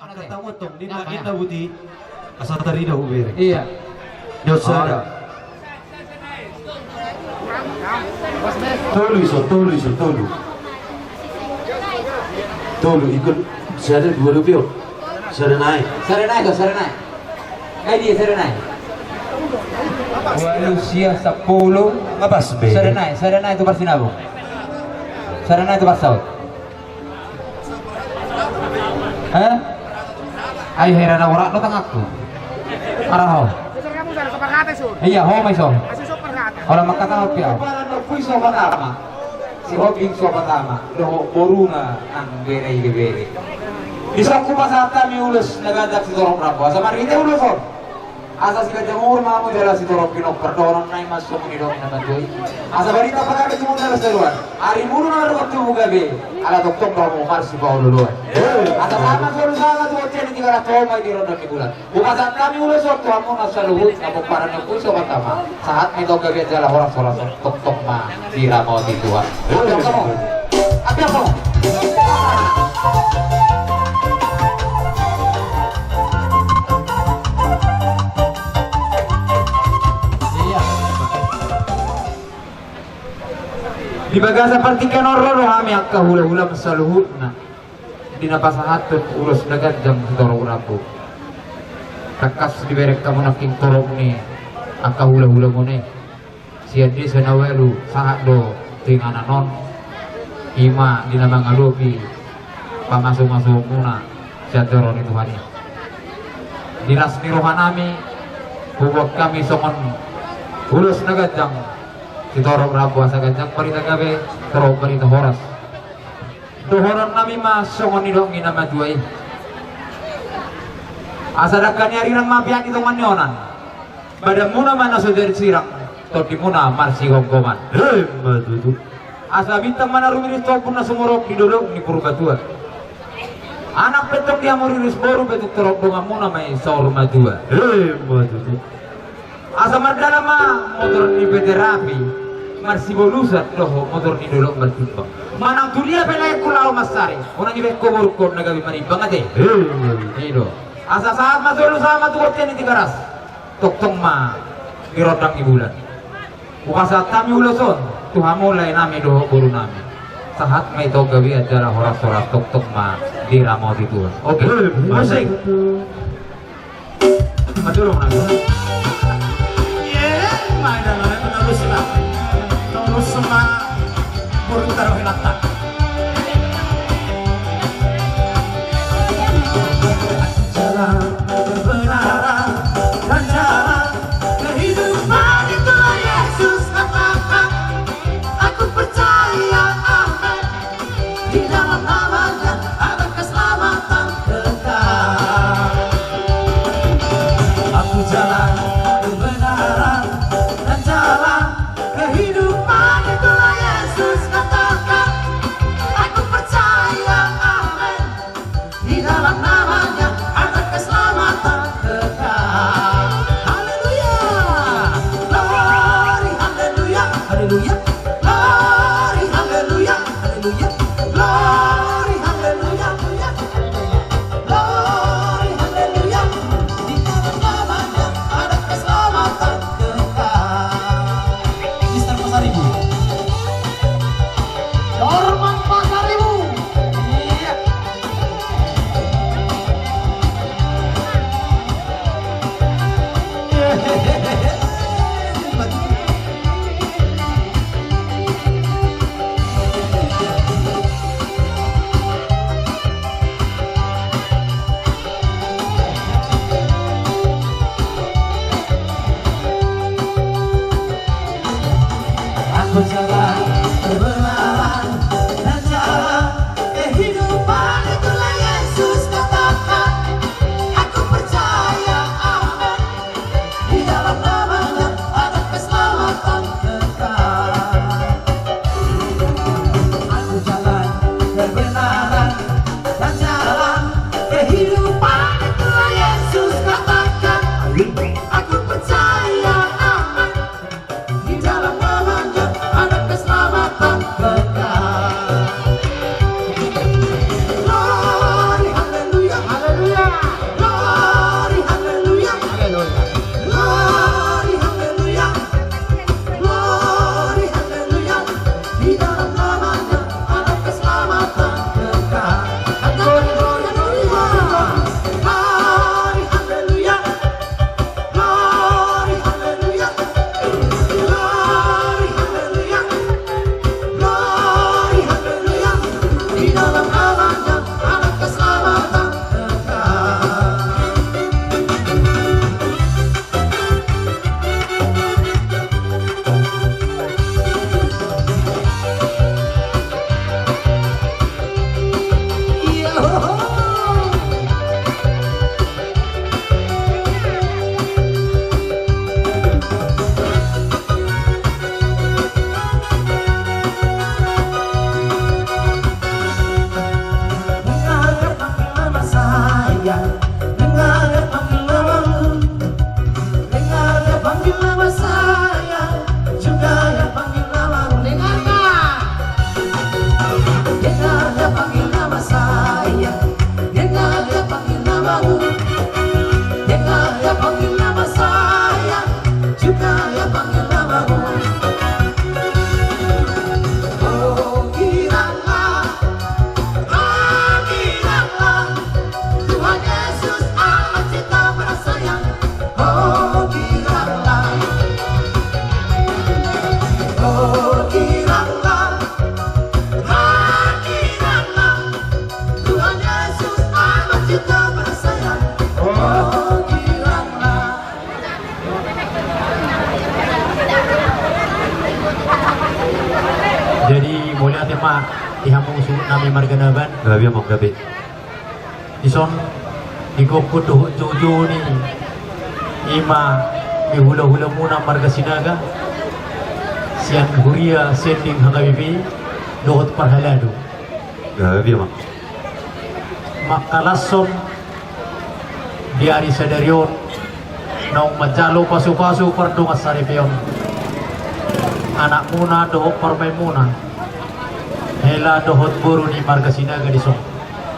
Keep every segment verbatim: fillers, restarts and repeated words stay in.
Angka tamu tong, di na, di na buti. Asa tarida hubere. Iya. Dosa. Tolu iso, tolu iso, tolu. Tolu ikut. Sada dua dua pio. Sada nai. Sada nai, sada nai. Ai dia sada nai. Ualu sia sampulu. Sada nai, sada nai tu parsinabung. Sada nai tu parsaut. Hah? Ai hera na urak do tanganku. Ara ho. Iya, ho ma iso. Ora mangkatahon pe au. Si Hombing Sobatama dohot boruna nang bere ibebere. Dison hupasahat hami ulos na ganjang sitorop rambu asa marhite ulos on. Asa siganjang umur ma hamu jala sitorop pinompar dohonon nai ma songon nidok ni na matua i. Asa barita pagabe tumundalhon saluan. Arimunu na mardongan tubu gabe. Ala tongtong do hamu marsipaolooloan. Asa sahat ma solu sahat tu bontean ni Tigaras, tu homa i di rondang ni bulan. Hupasahat hami ulos on tu hamu na saluhut na pomparan ni Ompu Sobatama. Sahat ma i tong gabe jala horas-horas on. Tongtong ma diramoti Tuhan. Api angka mo. Api angka mo. Di bagasan partingkian on ro do hami angka hula-hula saluhutna. Di na pasahathon ulos na ganjang sitorop rambu. Tangkas dibereng hamu nangkin torop ni angka hula-hulamuna i. Sian desa na ualu sahat do tu inganan on. Ima di na mangalopi pamaso-masomuna sian joro ni Tuhan i. Di las ni rohanami hubuat hami songon ulos na ganjang sitorop rambu asa ganjang barita gabe, torop barita horas. Dohononnami ma songon nidok ni na matua i. Asa dangka ni arirang ma peak di tonga ni onan. Badanmuna ma na so jadi sirang, tondimuna marsigomgoman. Emma tutu. Asa bintang ma na rumiris tu ombun na sumorop di dolok ni Purbatua. Anak pe tong di hamu riris, boru pe tong torop, donganmuna ma i saur matua. Emma tutu. Asa mardalan ma motor ni P T Rapi, marsibolusan dohot motor ni Dolok Martimbang. Manang tu dia pe laengku laho mansari, unang dibaen ho borungkon na gabe manimbang ate. Emma tutu. I do. Asa sahat ma solu sahat ma tu bontean ni Tigaras. Tongtong ma di rondang ni bulan. Hupasahat hami ulos on tu hamu laenami dohot borunami. Sahat ma i tong gabe jala horas-horas, tongtong ma diramoti Tuhan. Oke. Emma tutu. Musik. Madulung nami. Ye, ma i dalan, torus ma. Torus ma. Burung taruh hilatang. Jalan kebenaran dan jalan kehidupan, itulah Yesus katakan. Aku percaya, amin. Di dalam nama-Nya ada keselamatan kekal. Aku jalan kebenaran dan jalan kehidupan, itulah Yesus katakan. Aku percaya, amin. Di dalam nama-Nya ada keselamatan kekal. Haleluya. Glory, haleluya, haleluya. Glory, haleluya, haleluya. Glory, haleluya, haleluya. Glory, haleluya. Di dalam nama-Nya ada keselamatan kekal. Mister Pasaribu. Dorman Pasaribu. Iya. Dengar dia panggil namamu, dengar dia panggil nama saya, juga dia panggil namamu. Dengarkan. Dengar dia panggil nama saya, dengar dia panggil namamu, dengar dia panggil nama saya, juga dia panggil namamu. Oh, giranglah, ah, giranglah. Tuhan Yesus amat cinta bersayang. Oh, giranglah. Oh, giranglah. Ah, giranglah. Tuhan Yesus amat cinta bersayang. Oh, giranglah. Jadi, mauliate ma di hamu suhut nami marga Nababan. Gabe, amang, gabe. Dison, di gokkon dohot joujou ni, i ma di hulahulamuna marga Sinaga, sian huria Sending H K B P dohot parhalado. Gabe, amang. Mangkalashon di ari sadari on, naung manjalo pasupasu pardongan saripeon anakmuna dohot parumaenmuna, hela dohot boru ni marga Sinaga dison.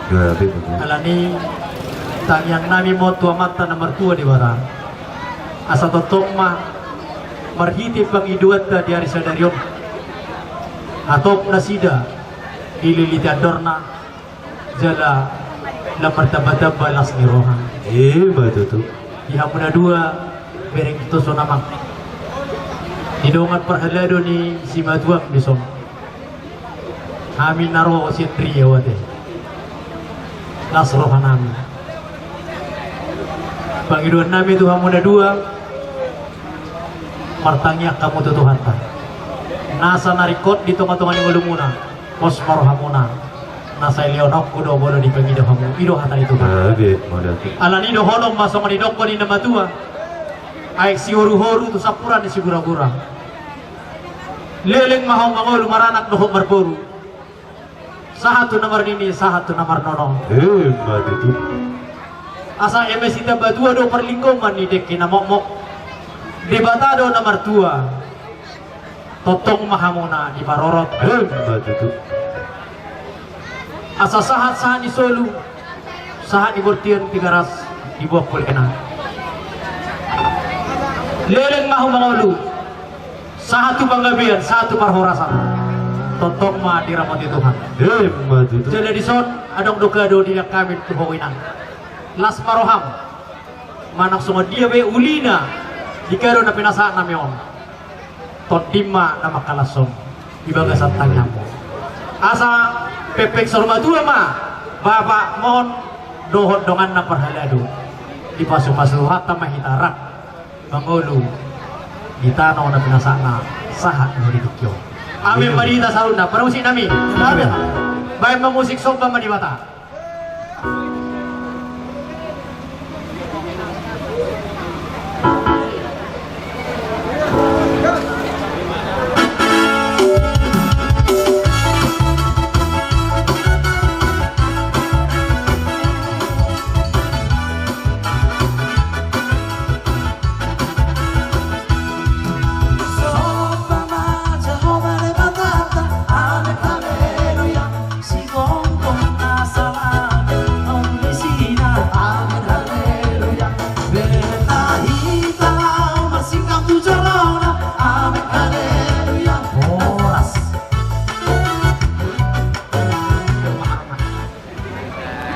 Gabe, betul. Alani, tangiang nami ma on tu Amanta na martua Debata, asa tongtong ma marhite pangidoanta di ari sadari on, hatop nasida dililiti andorna, jala lam martambatamba las ni roha. Ima tutu. Di hamu na dua, bereng tu son, amang. Di dongan parhalado ni simatuam dison, hami na ro sian Riau ate, las rohanami. Pangidoan nami tu hamu na dua, martangiang hamu tu Tuhanta, nasa na ringkot di tongatonga ni ngolumuna, pos ma rohamuna. Nasa dilehononku do molo dipangido hamu, i do hata ni Tuhan. Gabe, mauliate. Alani, dohonon ma songon didok ni na matua: Aek sihoruhoru tu sampuran ni siguragura. Leleng ma hamu mangolu maranak dohot marboru, sahat tu na marnini, sahat tu na marnono. Ima tutu. Asa eme sitambatua do parlinggoman ni dengke na mokmok, Debata do na martua. Tongtong ma hamu na diparorot. Ima tutu. Asa sahat, sahat ni solu, sahat ni bortian Tigaras, diboan hulena. Leleng ma hamu mangolu, sahat tu panggabean, sahat tu parhorasan. Tongtong ma diramoti Tuhan. Ima tutu. Jala dison, adong do kado dilehon hami tu ho, inang. Las ma roham. Manang songon dia pe ulina di kado na pinasahat nami on, tondim ma na mangkalashon di bagasan tangiangmu. Asa pengpeng saur matua ma bapakmon dohot donganna parhalado, dipasupasu Tuhanta ma hita rap mangolu di tano na pinasahatna sahat tu tingki on. Amen. Amen. Marhite saluhutna, parmusik nami. Amen. Baen ma musik somba ma Debata.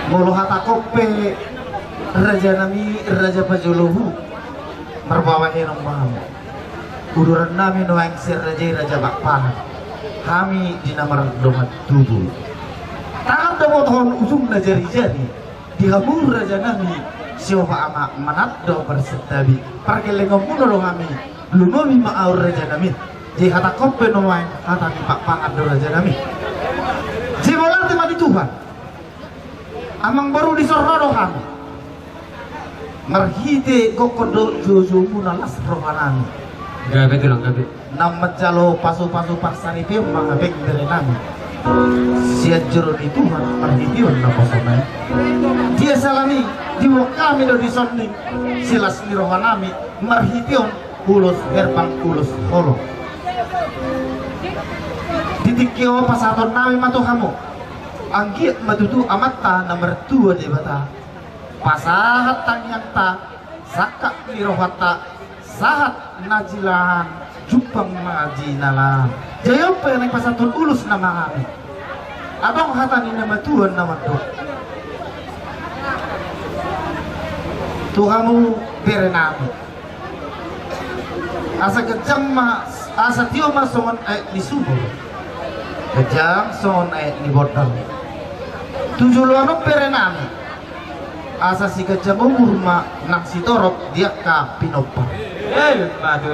Molo hatangkon pe, raja nami, raja pajolo hu, marbabahenon ma hamu. Uduran nami nuaeng sian raja i, Raja Pakpahan. Hami di na mardongan tubu. Tangan dapothon ujungna jarijari. Di hamu raja nami, siopat ama manat do marsantabi. Pargellengonmuna do hami, lumobi ma ahu raja nami. Jadi hatangkon pe nuaeng hata ni Pakpahan do raja nami. Jadi mauliate ma di Tuhan. Amangboru, dison ro do hami. Marhite gokkon dohot joujoumuna las rohanami. Gabe tulang, gabe. Na manjalo pasupasu parsaripeon ma hape berenami. Sian joro ni Tuhan marhitehon naposona i. Dia salani. Diboan hami do dison silas ni rohanami marhitehon ulos herbang ulos holong. Di tingki on pasahatonnami ma tu hamu, anggiat ma tutu Amanta na martua Debata pasahat tangiangta, sangkap ni rohanta, sahat na jinalahan, jumpang ma jinalahan. Jala on pe naeng pasahathon ulos nama hami. Adong hata ni na matua na mandok tu hamu berenami. Asa ganjang ma, asa tio ma songon aek ni sumur, ganjang songon aek ni bondal. Tu joloan on berenami, asa siganjang umur ma nang sitorop di angka pinompar.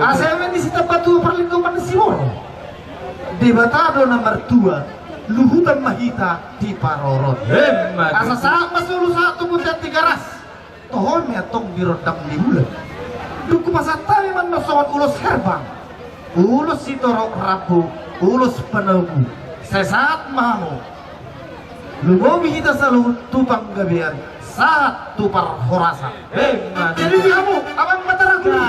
Asa eme ni sitambatua parlinggoman ni siborok, Debata do na martua, luhutan ma hita diparorot. Asa sahat ma solu sahat tu bontean Tigaras, toho ma antong di rondang ni bulan. Dung hupasahat hami ma annon songon ulos herbang, ulos sitorop rambu, ulos panogu. Sai sahat ma hamu, lumobi hita saluhut tu panggabean, sahat tu parhorasan. Jadi di hamu, amang Batara Guru.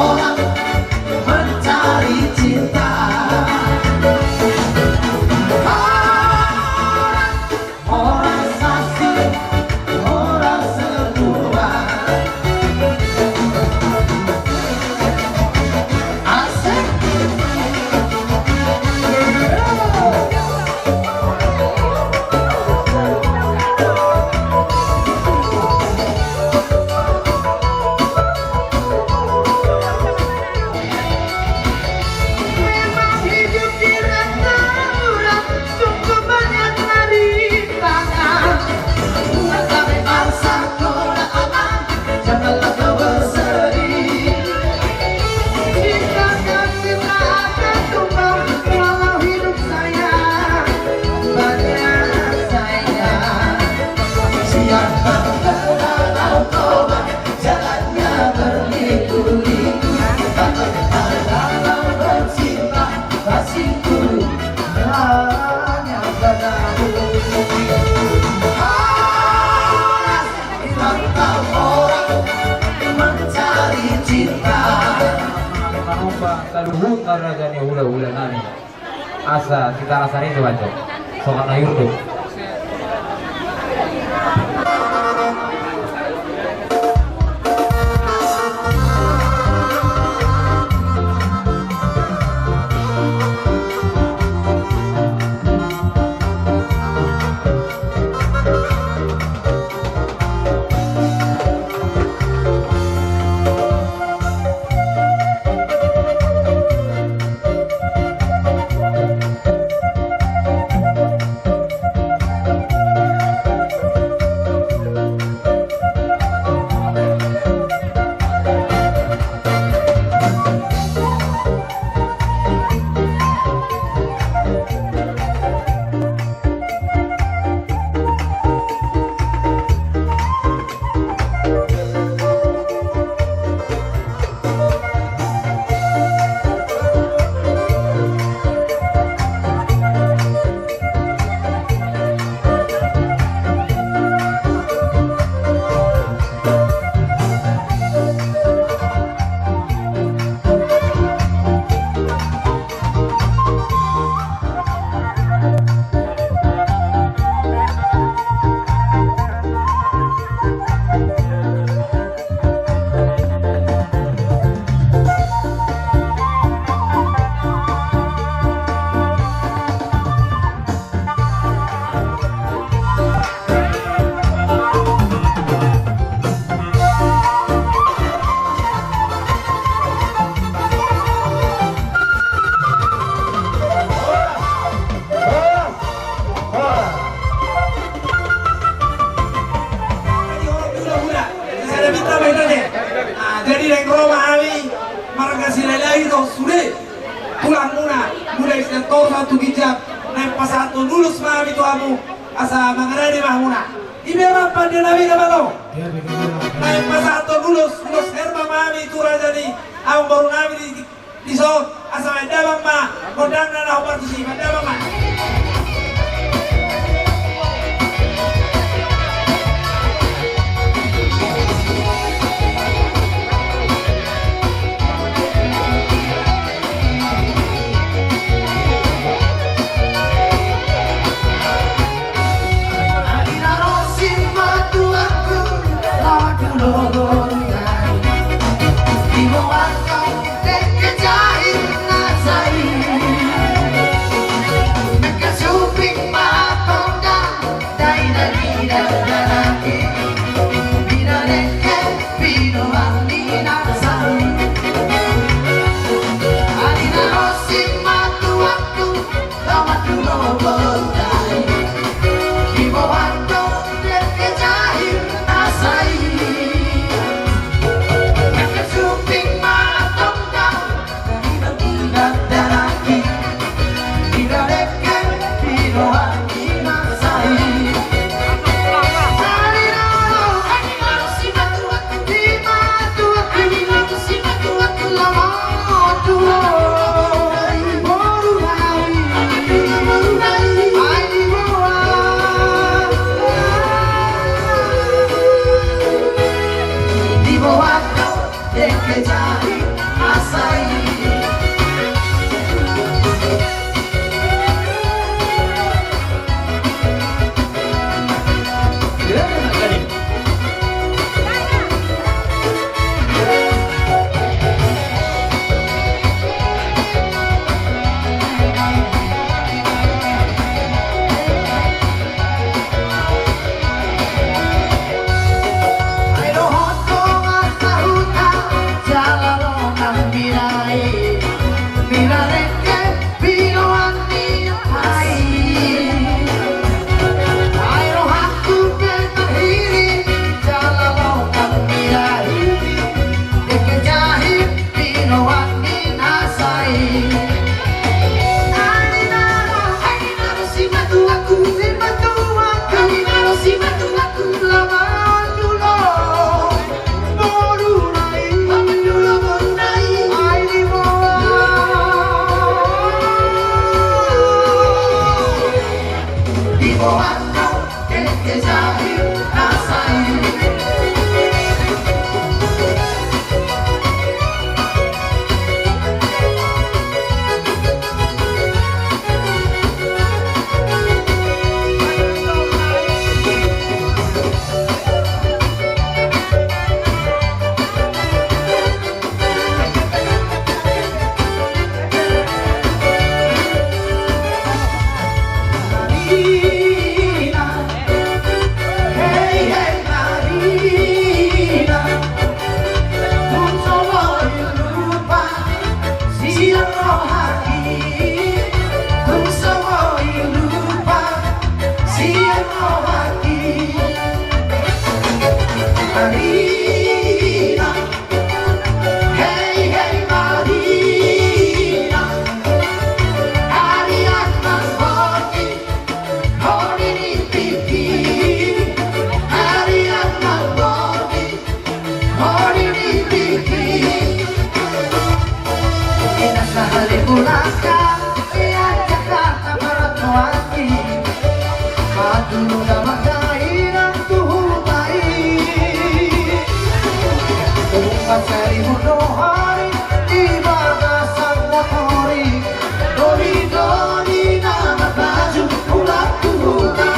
Orang mencari cinta. Orang, orang satu, orang semua. Asik. Memang hidup di rantauan, sungguh banyak rintangan. Buat kami bangsa, kau tak aman, janganlah kau bersedih. Cinta kasih tak akan tumbang, walau hidup saya banyak saingan. Siapa kenal kau, jalannya berliku-liku, tak kenal dalam bercinta, kasihku hanya padamu. Orang, orang mencari cinta. Manumpak saluhutna raja ni hulahula nami. Asa sitalas ari do, baco. Songon na iur do. Jadi, naeng ro ma hami marga Silahi-lahi do sude tulangmuna, mulai sian Toru sahat tu ginjang, naeng pasahathon ulos ma hami tu hamu, asa mangarade ma hamuna. Ibe ma pande nami na malo. Naeng pasahathon ulos, ulos herba ma hami tu raja ni amangboru nami di, dison, asa mandamang ma gondangna na hombar tusi, mandamang ma. Sahali mulak ia Jakarta maratuahi, madulu damang dainang tu huta i. Umpat saribu do hori di bagasan motor i, doli-doli na marpasu mulak tu huta.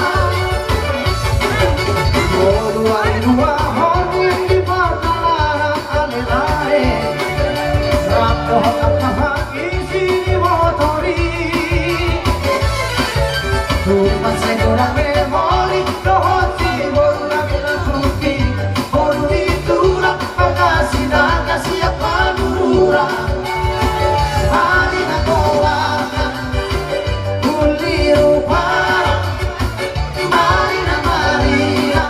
Dua-dua hormu di partalaan ale lae, rap dohot angka isi ni motor i. Tumpah sai godang memori dohot si boru na bela putih, boru ni tulang, pangkasi na kasiap manurura. Ari na toba, uli rupa, Marina, Marina.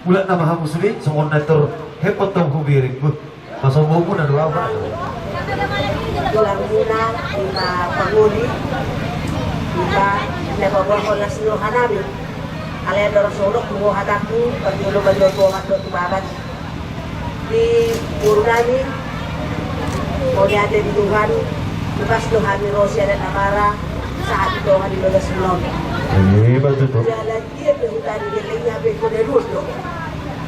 Bulat nama hamu sude, songon na tor hepot tong hubiring. Beh, pasombongmuna do au, Pak. Tulang muna, ima pangoli, ima na paboahon las ni roha nami. Alai andorang so hudok tu ho hatangku, parjolo ma di on tu omak dohot tu babat. Di boru nami, mauliate di Tuhan, tugas do hami ro sian adat na mara, sahat di tonga ni bagas on. Ima tutu. Jalan dia pe huta ni gellengna pe kode ruot do.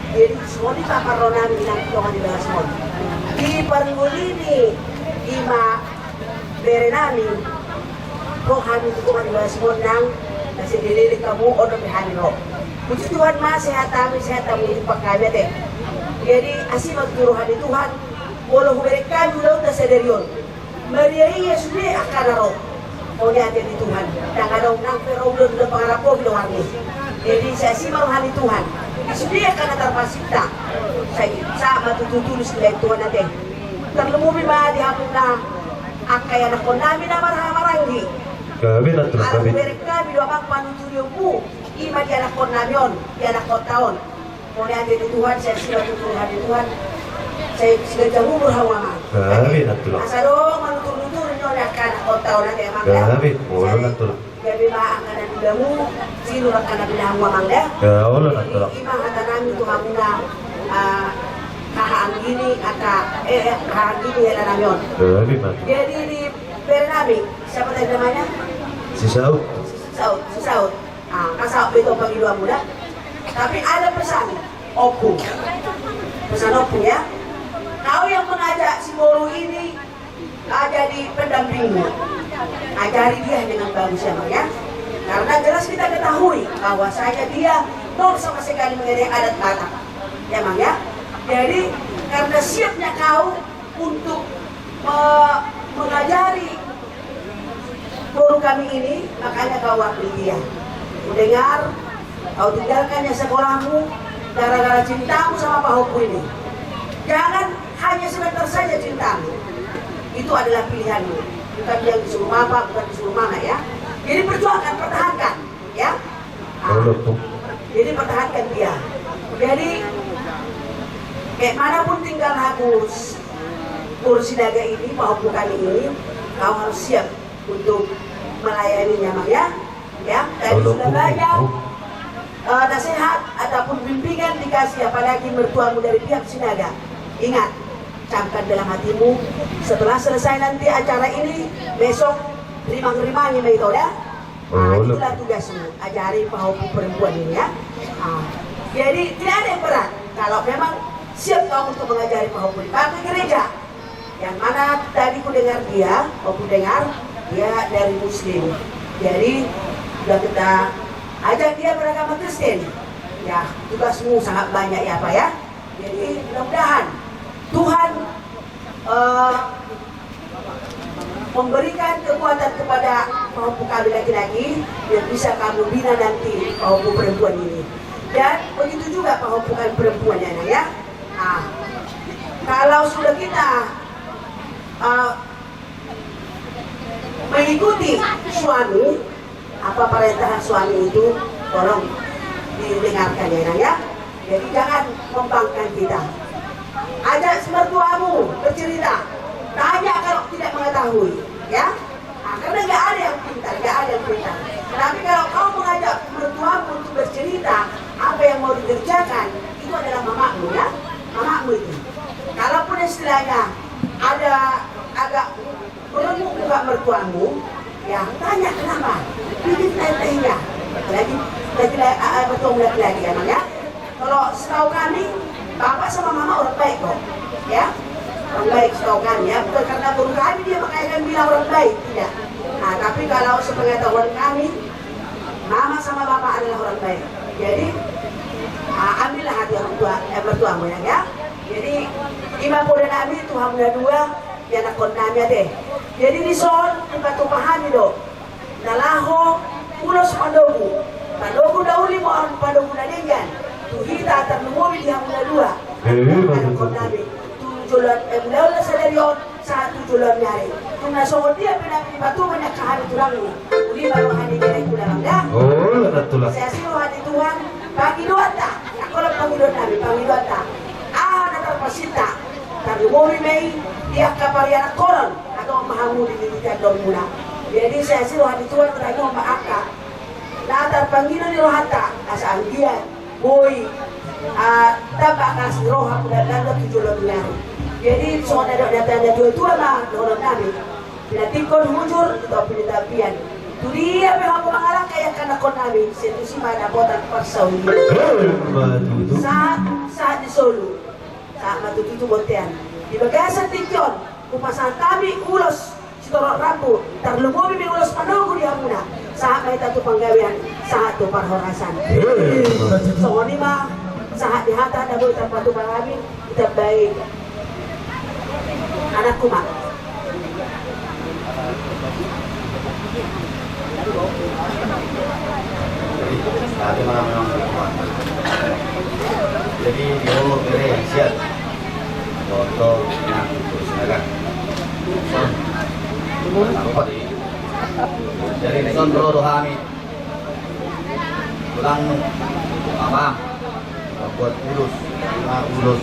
Jadi, songon i ma parro nami nang tu tonga ni bagas on. Di parngolini, ima bere nami, ro hami tu tonga ni bagas on nang, na sendiri hamu, on dope hami ro. Puji Tuhan ma, sehat hami, sehat hamu, jumpa hami ate. Jadi, asi ma tutu roha ni Tuhan, molo hubereng hami ulaonta sadari on. Maria ia sude angka na ro. Mauliate di Tuhan. Ndang adong nang pe ro ulaon, ulaon pangarap ho di luar ni. Jadi, sai asi ma roha ni Tuhan. Sude angka na tarpasinta. Sai, sahat ma tutu tulus di Tuhan ate. Tarlumobi ma di hamuna angka ianakhon nami na marhahamaranggi. Gabe nang tulang. Ala hubereng hami do amang panuturionmu. Ima di ianakhon nami on, di ianakhonta on. Mauliate di Tuhan, sai asi ma tutu roha ni Tuhan. Sai siganjang umur hamu amang. Gabe nang tulang. Asa adong manuturnutur ni on angka ianakhonta on ate amang da. Gabe, olo nang tulang. Gabe ma angka na niulamu, sinur angka na pinahanmu amang da. Gabe, olo nang tulang. Ima hata nami tu hamuna, ah, haha anggini, angka, eh, eh, haha anggini hela nami on. Gabe ma tutu. Jadi di bere nami, siapa tadi namanya? Si Saut. Saut, si Saut. Ah, masa betul pangidoanmu da. Tapi ada pesan, Ompung. Pesan Ompung ya. Kau yang mengajak si boru ini, ah, jadi pendampingmu. Ajari dia dengan bagus ya, Mang ya. Karena jelas kita ketahui bahwasanya dia nol sama sekali mengenai adat Batak. Ya, Mang ya. Jadi karena siapnya kau untuk me-, mengajari boru kami ini, makanya kau ambil dia. Kudengar, kau tinggalkan ya sekolahmu gara-gara cintamu sama pahompu ini. Jangan hanya sebentar saja cintamu. Itu adalah pilihanmu. Bukan yang disuruh bapak, bukan disuruh mama ya. Jadi perjuangkan, pertahankan. Ya. Ah. Jadi pertahankan dia. Jadi, kayak manapun tinggal Agus, boru Sinaga ini, pahompu kami ini, kau harus siap untuk melayaninya, Mang, ya. Ya, tadi sudah banyak, eh, nasihat ataupun bimbingan dikasih, apalagi mertuamu dari pihak Sinaga. Ingat, camkan dalam hatimu, setelah selesai nanti acara ini, besok rimang-rimangi ma ito da. Ah, itulah tugasmu, ajari pahompu perempuan ini ya. Ah, jadi tidak ada yang berat kalau memang siap kau untuk mengajari pahompu ini. Bahkan gereja yang mana tadi ku dengar dia, oh ku dengar dia dari Muslim. Jadi sudah kita ajak dia beragama Kristen. Ya, tugasmu sangat banyak ya Pak ya. Jadi mudah-mudahan Tuhan, eh, memberikan kekuatan kepada pahompu kami laki-laki yang bisa kamu bina nanti pahompu perempuan ini. Dan begitu juga pahompu kami perempuan ya, Nang, ya. Nah, kalau sudah kita, eh, mengikuti suami, apa perintahan suami itu, tolong didengarkan ya, Nang, ya. Jadi jangan membangkang kita. Ajak si mertuamu bercerita, tanya kalau tidak mengetahui, ya. Nah, karena nggak ada yang pintar, nggak ada yang pintar. Tapi kalau kau mengajak mertuamu untuk bercerita apa yang mau dikerjakan, itu adalah mamamu ya, mamamu itu. Kalaupun istilahnya ada agak beremuk muka mertuamu, ya tanya kenapa. Bikin teh-tehnya. Lagi, lagi, lagi, ah, ah, mertuamu lagi-lagi ya, Mang, ya. Kalau setahu kami, bapak sama mama orang baik kok, ya. Orang baik setahu kami ya. Bukan karena boru kami dia makanya kami bilang orang baik, tidak. Nah, tapi kalau sepengetahuan kami, mama sama bapak adalah orang baik. Jadi, ah, ambillah hati orang tua, eh, mertuamu ya, ya. Jadi, ima poda nami tu hamu na dua, ianakhon nami ate. Jadi dison dipatupa hami do na laho ulos pandobu, pandobu na uli maupun pandobu na denggan tu hita, tarlumobi di hamu na dua. Eh, ianakhon nami tu joloan, eh, ulaon na sadari on sahat tu joloan ni ari. Tung na songon dia pe na dipatupa ni angka hami tulangmu, uli ma roha ni bere tu damang da. Oh, na tulang. Sai asi roha ni Tuhan. Pangidoanta, angka na Dohot nami pangidoanta, aha na tarpasinta, tarlumobi ma i di angka parianakhonon, adong ma hamu di lilitan dormuna. Jadi sai asi roha ni Tuhan tarlumobi ma angka na tarpangido ni rohanta, asa anggiat boi, ah, tamba angka las ni roha, mudah-mudahan tu joloan ni ari. Jadi songon na dok na tua-tua ma dohonon nami. Pinantikhon hujur di topi ni tapian. Tu dia pe hamu mangalangka iangkanakhon nami, sai tusi ma dapotan parsaulian. Emma tutu. Sahat, sahat ni solu. Sahat ma tutu tu bontean. Di bagasan tingki on, hupasahat hami ulos sitorop rambu, tarlumobi ma ulos panogu di hamuna. Sahat ma hita tu panggabean, sahat tu parhorasan. Emma tutu. Songon i ma, sahat di hata na boi tarpatupa hami. Ditambai anakku ma. Jadi, di umur kere siap. Foto, nah, terus naga. Jadi, son dulu rohani. Tulang, apa? Buat ulos, lima ulos.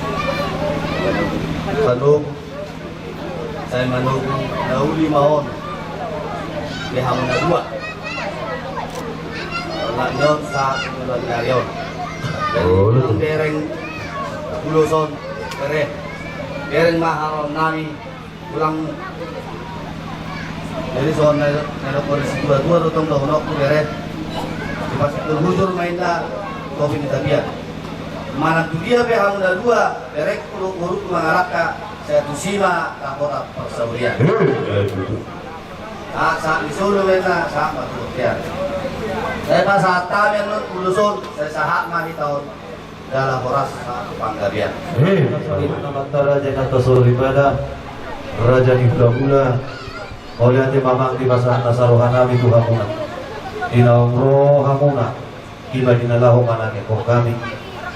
Penuh. Sai manogu na uli ma on. Di hamu na dua. Lak ni on sahat tu joloan ni ari on. Jadi, oh, tulang dereng ulos on. Bere. Dereng ma haroro nami. Tulang. Jadi songon na, na dok ni situa-tua do tong dohononku, bere. Dipasuk hujur ma inna topi ni tapian. Manang tu dia pe hamu na dua, berengku dohot boruku mangalangka, sai tusi ma dapotan parsaulian. Sahat, sahat ni solu ma inna, sahat ma tu bontean. Sai pasahat hami annon ulos on, sai sahat ma hita on. Jala horas panggabean. Eh, Amanta raja i na so soripada, raja ni hulahula, mauliate ma amang di pasahat nasa roha nami tu hamuna. Di naung ro hamuna, i ma di na laho manangihon hami,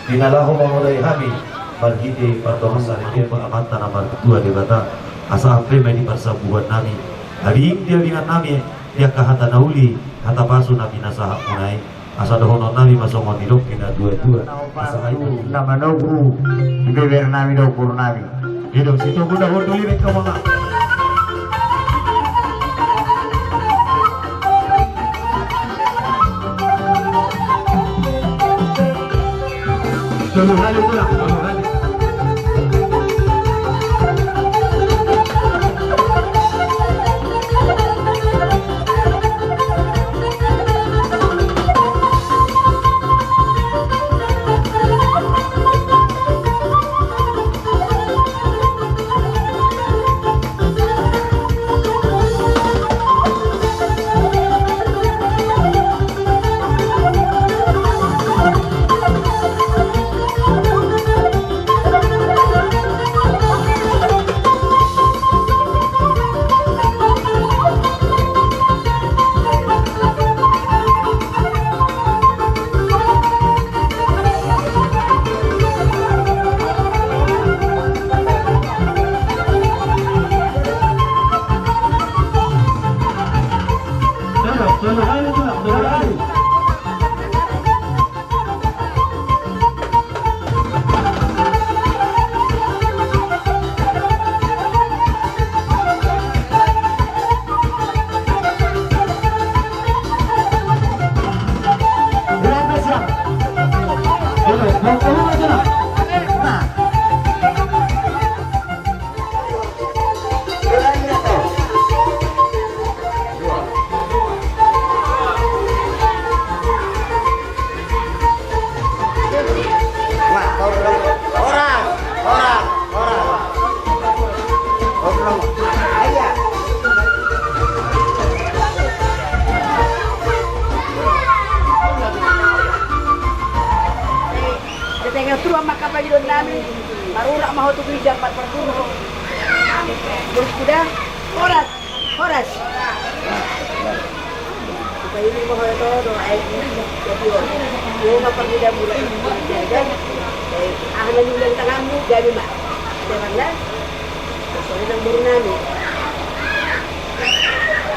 di na laho mamodai hami, marhite pardomuan ni Amanta na martua Debata, asa ampe ma i di parsambuhan nami. Ading di adingan nami, di angka hata na uli, hata pasu na pinasahat muna i. Asa dohonon nami ma songon nidok ni na tua-tua. Asa ai na manogu, beber nami do ukur nami. Dia dong situ guna hondo lirik ke mama. Tolu hali pulang, tolu hali. Ketengan tuan mangkapai didon nami, marurak ma ho tu ginjang, marparpuru ho. Berkuda, horas, horas. Supaya ini ma ho to do ai, jadi ho. Ho ma parmuda mula ini, jadi, aha na niula tanganmu, gabe ma. Tenang lah. Songon i nang boru nami.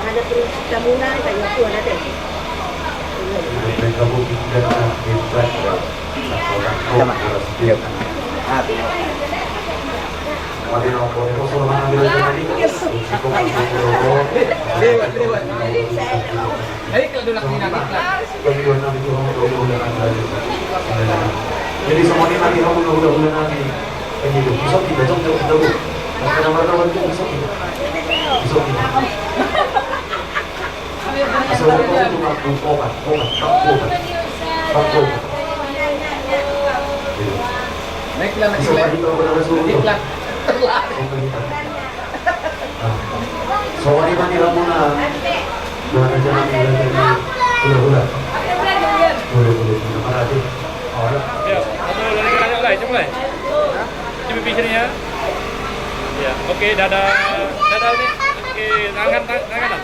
Aha na prinsip tamuna, tanya Tuhan ate. Jadi songon i ma di hamu hulahula nami. Bisa kita jongjong kita, Bu. Karena mardalan tu bisa kita. Bisa kita. Bisa kita tu mampu obat, obat, mampu obat. Mampu obat. Bisa kita benar-benar suruh. Songon i ma di hamuna. Dua raja nami, dua raja nami. Hulahula. Hulahula. Hulahula. Iya, satu lagi, ayo, mulai, mulai. Coba pikirin ya. Ya, oke, dadah. Dadah, Uni. Oke, tangan, tang-, tangan.